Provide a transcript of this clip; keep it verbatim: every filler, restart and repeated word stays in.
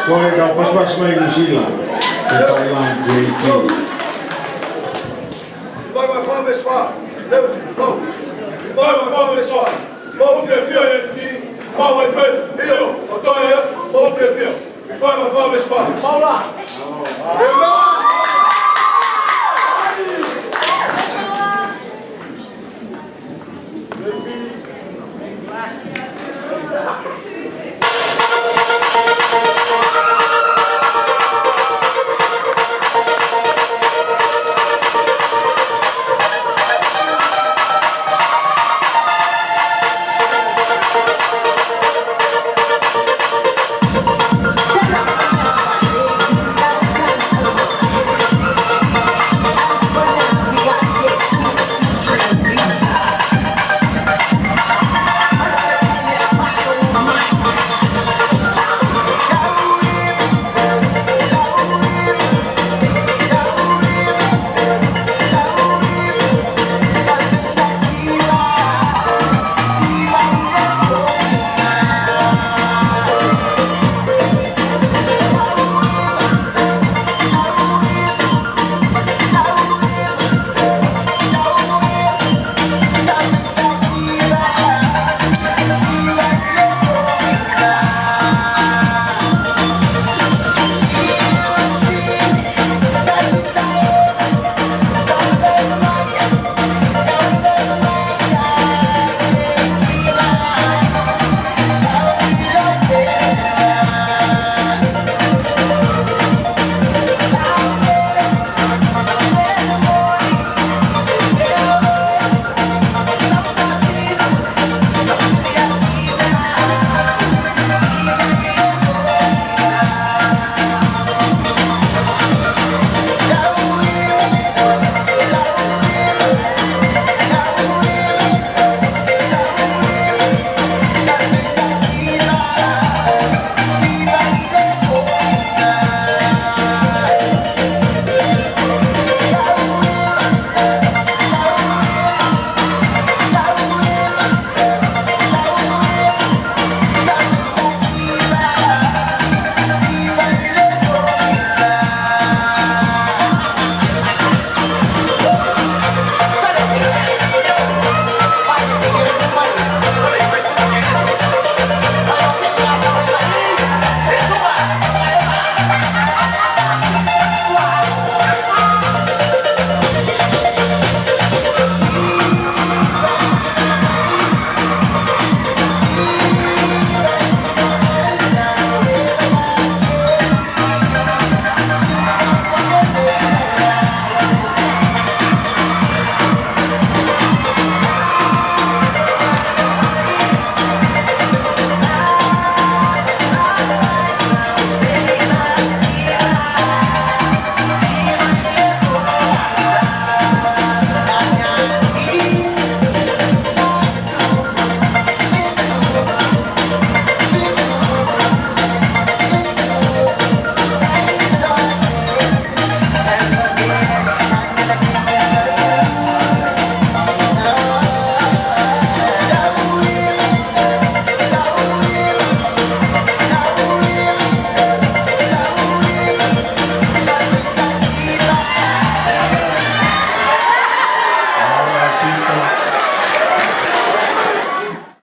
Ko e kau pasipasi mai Nuʻu Sila, ʻe Thailand, J T. Vai, vai, fā, veesi fā. Leu, lau. Vai, vai, fā, veesi fā. Mou fiefia ʻi he ʻEiki, maʻu ai pē, ʻio, ʻo toe ia, mou fiefia. Vai, vai, fā, veesi fā. Paula.